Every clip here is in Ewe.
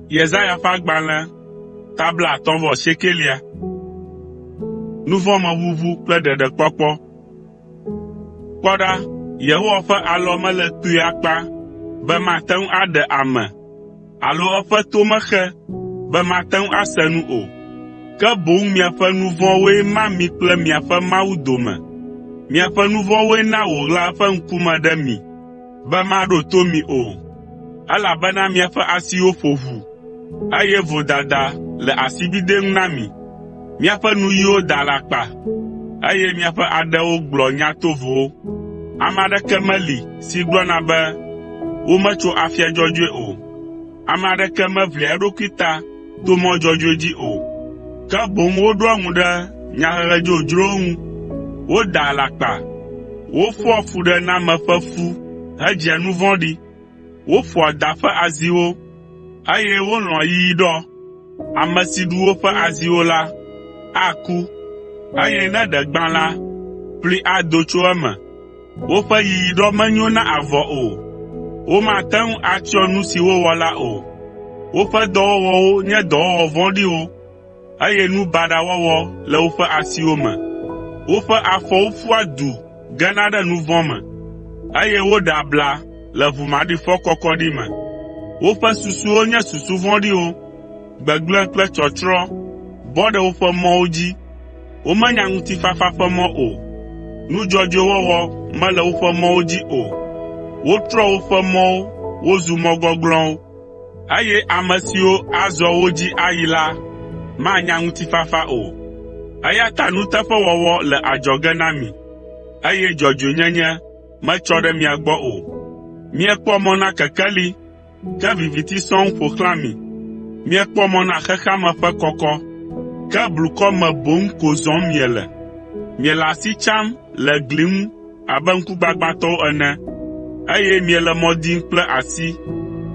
Yesaya ƒe agbalẽ ta 58. Kpɔ ɖa, Yehowa ƒe alɔ mele kpuie akpa be mate ŋu aɖe ame alo eƒe to mexe be mate ŋu ase nu o. Ke boŋ miaƒe nu vɔ̃woe ma mi kple miaƒe Mawu dome. Miaƒe nu vɔ̃woe na wòɣla eƒe ŋkume ɖe mi be maɖo to mi o, elabena miaƒe asiwo ƒo ʋu, eye vodada le asibidɛ ŋu na mi. Miaƒe nuyiwo da alakpa, eye miaƒe aɖewo gblɔ nya tovowo. Ame aɖeke meli si gblɔna be, “Wometso afia dzɔdzɔe o.” Ame aɖeke meʋlia eɖokui ta to mɔ dzɔdzɔe dzi o, ke boŋ woɖoa ŋu ɖe nyahehe dzodzrowo ŋu. Wodaa alakpa, woƒoa fuɖename ƒe fu hedzia nu vɔ̃ɖi. Woƒoa da ƒe aziwo, eye wolɔ̃a yiyiɖɔ. Ame si ɖu woƒe aziwo la, aku, eye ne ɖe gbã la, ƒli ado tso eme. Woƒe yiyiɖɔ menyo na avɔ o, womate ŋu atsyɔ nu si wowɔ la o. Woƒe dɔwɔwɔwo nye dɔwɔwɔ vɔ̃ɖiwo, eye nu baɖa wɔwɔ le woƒe asiwo me. Woƒe afɔwo ƒua du gena ɖe nu vɔ̃ me, eye woɖea abla le ʋu maɖifɔ kɔkɔɖi me. Woƒe susuwo nye susu vɔ̃ɖiwo, gbegblẽ kple tsɔtsrɔ̃ bɔ ɖe woƒe mɔwo dzi. Womenya ŋutifafa ƒe mɔ o. Nu dzɔdzɔe wɔwɔ mele woƒe mɔwo dzi o. Wotrɔ woƒe mɔwo wozu mɔ gɔglɔ̃wo, eye ame siwo azɔ wo dzi ayi la manya ŋutifafa o. Eya ta nuteƒewɔwɔ le adzɔge na mi, eye dzɔdzɔenyenye metsɔ ɖe mia gbɔ o. Miekpɔ mɔ na kekeli, ke viviti sɔŋ ƒo xlã mi. Miekpɔ mɔ na xexea me ƒe kɔkɔ, ke blukɔ me boŋ ko zɔm miele. Miele asi tsam le gli ŋu abe ŋkugbagbãtɔwo ene, eye miele mɔ dim kple asi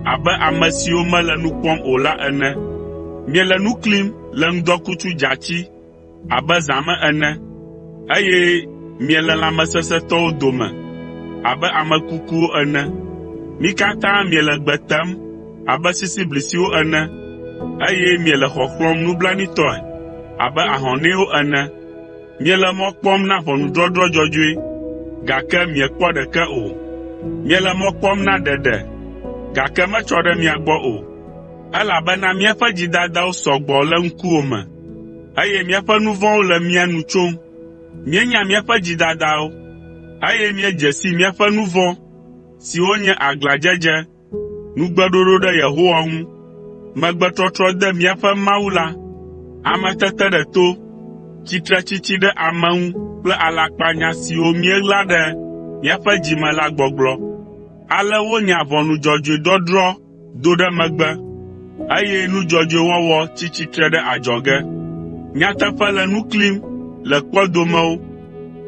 abe ame siwo mele nu kpɔm o la ene. Miele nu klim le ŋdɔkutsu dzatsi abe zã me ene, eye miele lãmesesẽtɔwo dome abe ame kukuwo ene. Mi katã miele gbe tem abe sisiblisiwo ene, eye miele xɔxlɔ̃m nublanuitɔe abe ahɔnɛwo ene. Miele mɔ kpɔm na ʋɔnudɔdrɔ̃ dzɔdzɔe, gake miekpɔ ɖeke o. Miele mɔ kpɔm na ɖeɖe, gake metsɔ ɖe mia gbɔ o, elabena míaƒe dzidadawo sɔ gbɔ le ŋkuwò me, eye míaƒe nu vɔ̃wo le mía nu tsom. Míenya míaƒe dzidadawo, eye míedze si míaƒe nu vɔ̃ siwo nye aglãdzedze, nugbeɖoɖo ɖe Yehowa ŋu, megbetɔtrɔ de míaƒe Mawu la, ameteteɖeto, tsitretsitsi ɖe ame ŋu kple alakpanya siwo míeɣla ɖe míaƒe dzi me la gbɔgblɔ. Ale wonya ʋɔnu dzɔdzɔe dɔdrɔ̃ do ɖe megbe, eye nu dzɔdzɔe wɔwɔ tsi tsitre ɖe adzɔge. Nyateƒe le nu klim le kpɔdomewo,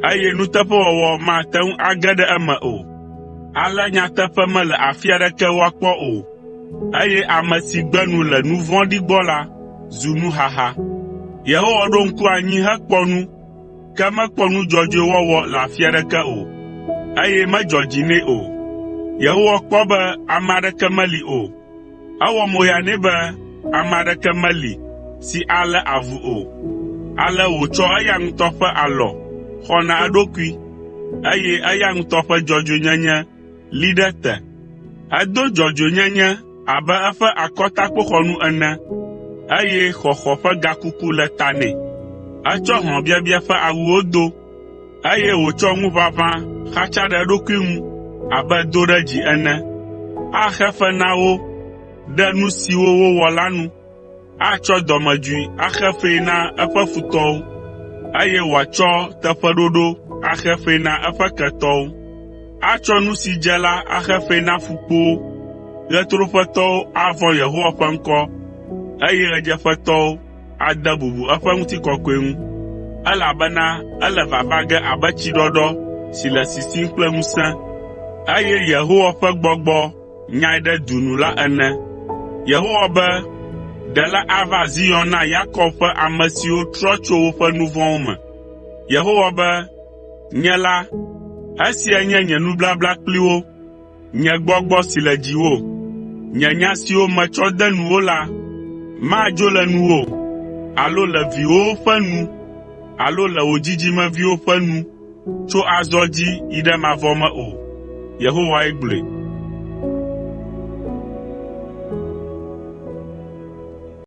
eye nuteƒewɔwɔ mate ŋu age ɖe eme o. Ale nyateƒe mele afi aɖeke woakpɔ o, eye ame si gbe nu le nu vɔ̃ɖi gbɔ la zu nuhaha. Yehowa ɖo ŋku anyi hekpɔ nu, ke mekpɔ nu dzɔdzɔe wɔwɔ le afi aɖeke o, eye medzɔ dzi nɛ o. Yehowa kpɔ be ame aɖeke meli o. Ewɔ moya nɛ be ame aɖeke meli si alé avu o. Ale wòtsɔ eya ŋutɔ ƒe alɔ xɔ na eɖokui, eye eya ŋutɔ ƒe dzɔdzɔenyenye li ɖe te. Edo dzɔdzɔenyenye abe eƒe akɔtakpoxɔnu ene, eye xɔxɔ ƒe gakuku le ta nɛ. Etsɔ hlɔ̃biabia ƒe awuwo do, eye wòtsɔ ŋuʋaʋã xatsa ɖe eɖokui ŋu abe doɖedzi ene. Axe fe na wo ɖe nu siwo wowɔ la nu. Atsɔ dɔmedzoe axe fee na eƒe futɔwo, eye wòatsɔ teƒeɖoɖo axe fee na eƒe ketɔwo. Atsɔ nu si dze la axe fee na ƒukpowo. Ɣetoɖoƒetɔwo avɔ̃ Yehowa ƒe ŋkɔ, eye ɣedzeƒetɔwo ade bubu eƒe ŋutikɔkɔe ŋu, elabena ele vava ge abe tsiɖɔɖɔ si le sisim kple ŋusẽ, eye Yehowa ƒe Gbɔgbɔ nyae ɖe du nu la ene. Yehowa be, “Ɖela ava Zion na Yakob ƒe ame siwo trɔ tso woƒe nu vɔ̃wo me.” Yehowa be, “Nye la, esia nye nye nubabla kpli wo, nye Gbɔgbɔ si le dziwò. Nye nya siwo metsɔ de nuwò la madzo le nuwò alo le viwòwo ƒe nu alo le wò dzidzimeviwo ƒe nu tso azɔ dzi yi ɖe mavɔ me o.” Yehowae gblɔe.